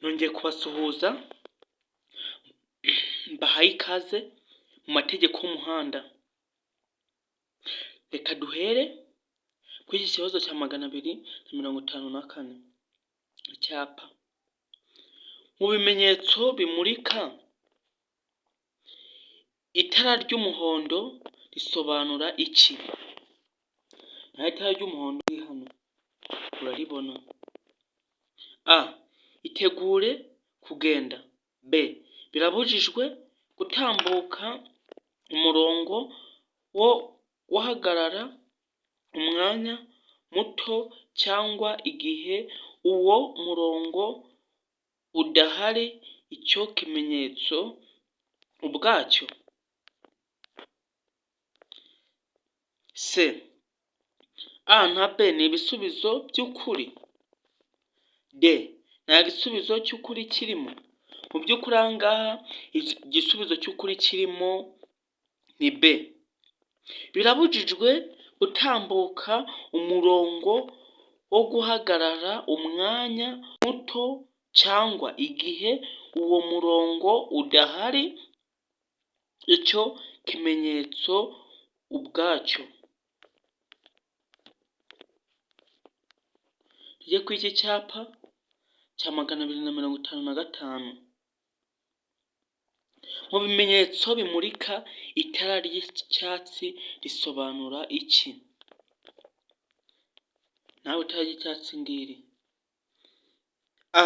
Nongeye kubasuhuza mbahaye ikaze mu mategeko y'umuhanda. Reka duhere kuri iki kibazo cya 254. Icyapa mu bimenyetso bimurika, itara ry'umuhondo risobanura iki? Naho itara ry'umuhondo riri hano uraribona. A, itegure kugenda. B, birabujijwe gutambuka umurongo wo guhagarara umwanya muto cyangwa igihe uwo murongo udahari, icyo kimenyetso ubwacyo. C, A na B ni ibisubizo by'ukuri. D, nta gisubizo cy'ukuri kirimo. Mu by'ukuri aha ngaha igisubizo cy'ukuri kirimo ni B. Birabujijwe gutambuka umurongo wo guhagarara umwanya muto cyangwa igihe uwo murongo udahari, icyo kimenyetso ubwacyo. Tujye kuri iki cyapa cya 255. Mu bimenyetso bimurika, itara ry'icyatsi risobanura iki? Nawe itara ry'icyatsi ngiri. A,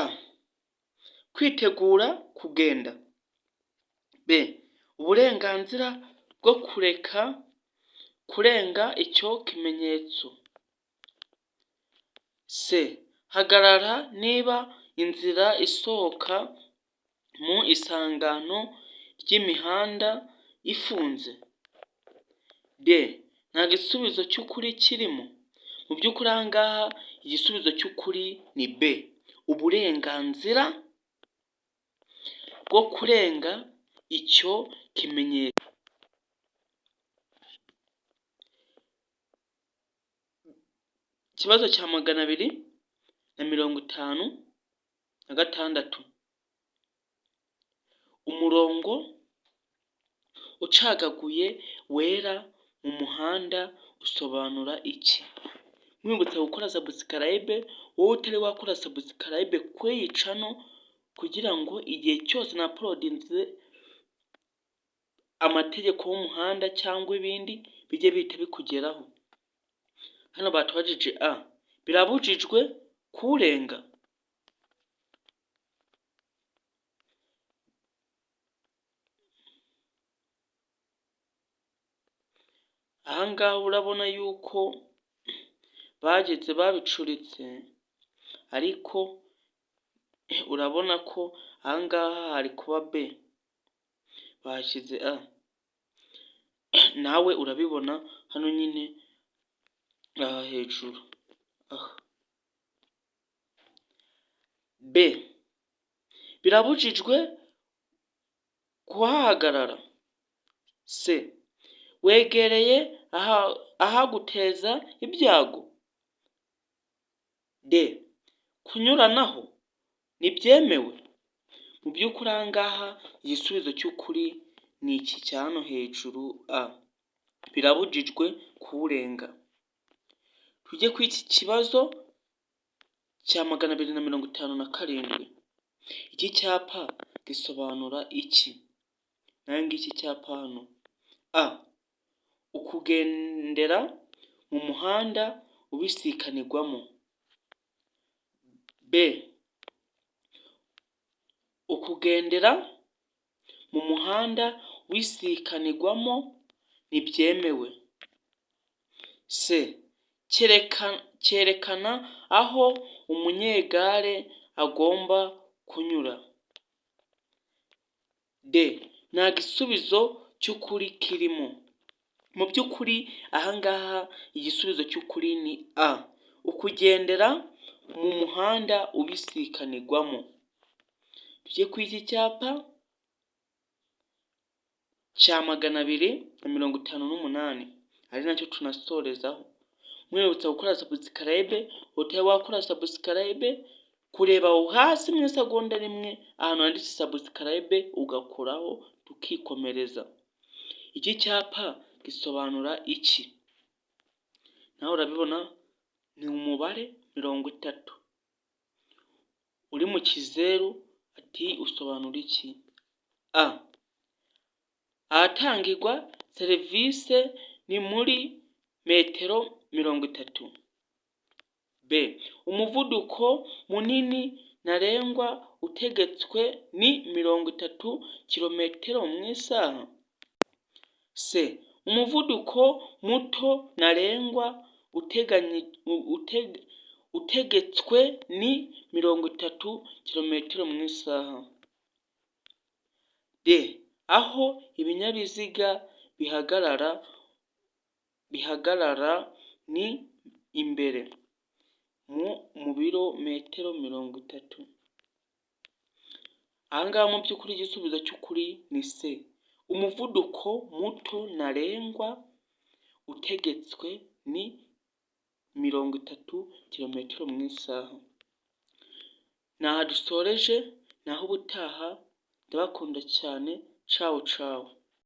kwitegura kugenda. B, uburenganzira bwo kureka kurenga icyo kimenyetso. C, hagarara niba inzira isohoka mu isangano ry'imihanda ifunze. D, nta gisubizo cy'ukuri kirimo. Mu by'ukuri aha ngaha igisubizo cy'ukuri ni B, uburenganzira bwo kurenga icyo kimenyetso. Ikibazo cya 256. Umurongo ucagaguye wera mu muhanda usobanura iki? Nkwibutsa gukora subscribe, wowe utari wakora subscribe kuri iyi channel kugira ngo igihe cyose na uploadinze amategeko y'umuhanda cyangwa ibindi bijye bihita bikugeraho. Hano batubajije A, birabujijwe kuwurenga. Aha ngaha urabona yuko bageze babicuritse, ariko urabona ko aha ngaha hari kuba B, bahashyize A. Nawe urabibona hano nyine aha hejuru aha. B, birabujijwe kuhahagarara. C, wegereye ahaguteza ibyago. D, kunyuranaho ntibyemewe. Mu by'ukuri aha ngaha igisubizo cy'ukuri ni iki cya hano hejuru A, birabujijwe kuwurenga. Tujye kuri iki kibazo cya 257. Iki cyapa gisobanura iki? Nawe ngiki cyapa hano. A, ukugendera mu muhanda ubisikanirwamo. B, ukugendera mu muhanda ubisikanirwamo ntibyemewe. C, cyerekana aho umunyegare agomba kunyura. D, nta gisubizo cy'ukuri kirimo. Mu by'ukuri aha ngaha igisubizo cy'ukuri ni A, ukugendera mu muhanda ubisikanirwamo. Tujye kuri iki cyapa cya 258 ari nacyo tunasorezaho. Nkwibutsa gukora subscribe, utari wakora subscribe Kureba aho hasi mu isegonda rimwe ahantu handitse subscribe, ugakoraho tukikomereza. Iki cyapa gisobanura iki? Nawe urabibona, ni umubare 30 uri mu kizeru, ati usobanura iki? A, ahatangirwa serivisi ni muri metero 30. B, umuvuduko munini ntarengwa utegetswe ni 30 kilometero mu isaha. C, umuvuduko muto ntarengwa utegetswe ni 30 kilometero mu isaha. D, aho ibinyabiziga bihagarara ni imbere mu birometero 30. Aha ngaha mu by'ukuri igisubizo cy'ukuri ni C, umuvuduko muto ntarengwa utegetswe ni 30 kilometero mu isaha. Ni aha dusoreje, naho ubutaha, ndabakunda cyane, cawu cawu.